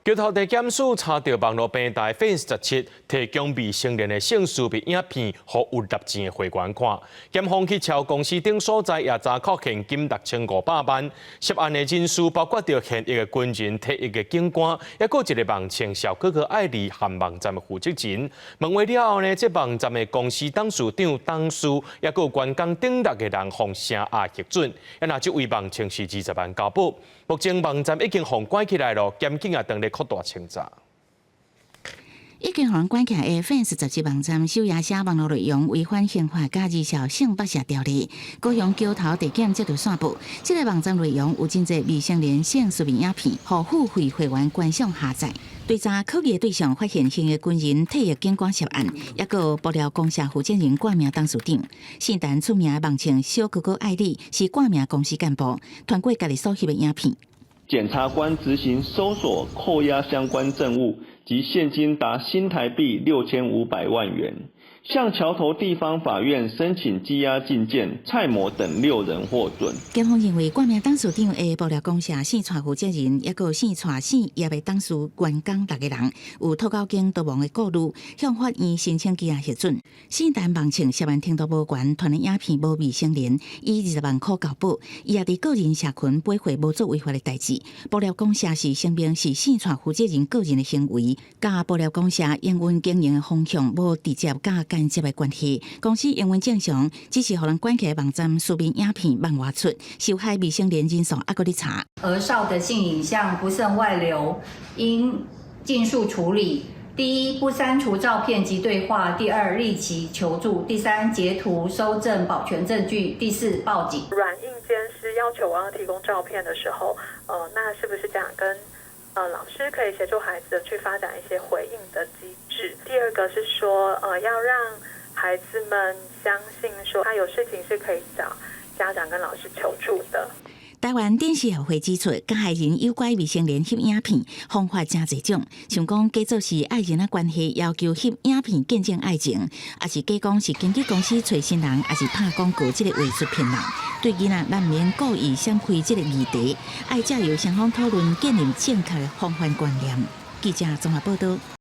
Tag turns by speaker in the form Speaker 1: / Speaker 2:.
Speaker 1: 橋頭地檢署查著網路平台 Fans 17提供未成年的性私密影片，予有納錢的會員看。檢方去抄公司等所在，也查扣現金6500萬。涉案的人士包括著現役的軍人、退役的警官，抑閣一個網稱小哥哥愛麗和網站的負責人。問話了後呢，這網站的公司董事長、董事，抑閣有員工等六个人予聲押核准。啊，若這位網稱是20萬交保。目前網站已經予關起來囉，檢警也正咧擴大清查。
Speaker 2: 已經予人關起來的 Fans 17網站首頁寫網路內容違反刑法佮兒少性剝削條例，高雄橋頭地檢接著線報，這个網站內容有真濟未成年性私密影片，予付費會員觀賞下載。追查可疑對象，發現現役軍人、退役警官涉案，抑閣有爆料公社負責人掛名董事長。聖誕出名的網稱小哥哥愛麗是掛名公司幹部，傳過家己所翕的影片。
Speaker 3: 檢察官執行搜索、扣押相關證物及現金達新台幣6500萬元，向橋頭地方法院申請羈押禁見，蔡某等六人獲准。
Speaker 2: 檢方認為掛名董事長的爆料公社姓蔡負責人，抑閣有姓蔡姓葉的董事員工六个人，有拖狗間逃亡的顧慮，向法院申請羈押核准。聖誕網稱涉案程度無懸，傳的影片無未成年，以20萬箍交保。伊也佇個人社群駁回無做違法的代誌。爆料公社是聲明是姓蔡負責人個人的行為，佮爆料公社營運經營的方向無直接佮間接的關係。公司營運正常，只是予人關起來網站私密影片往外出，受害未成年人數猶閣咧查。
Speaker 4: 兒少的性影像不慎外流，應盡速處理。第一，不刪除照片及對話；第二，立即求助；第三，截圖收證保全證據；第四，報警。
Speaker 5: 軟硬兼施要求我要提供照片的時候，那是不是家長跟老師可以協助孩子去發展一些回應的機制？第二個是說，要讓孩子們相信說他有事情是可以找家長跟老師求助的。
Speaker 2: 台灣電視協會指出，加害人誘拐未成年翕影片方法誠濟種，像講假做是愛人仔關係，要求翕影片見證愛情，抑是假講是經紀公司揣新人，抑是拍廣告，這个話術騙人。對囡仔，咱毋免故意閃開這个議題，愛藉由雙方討論建立正確的防範觀念。記者綜合報道。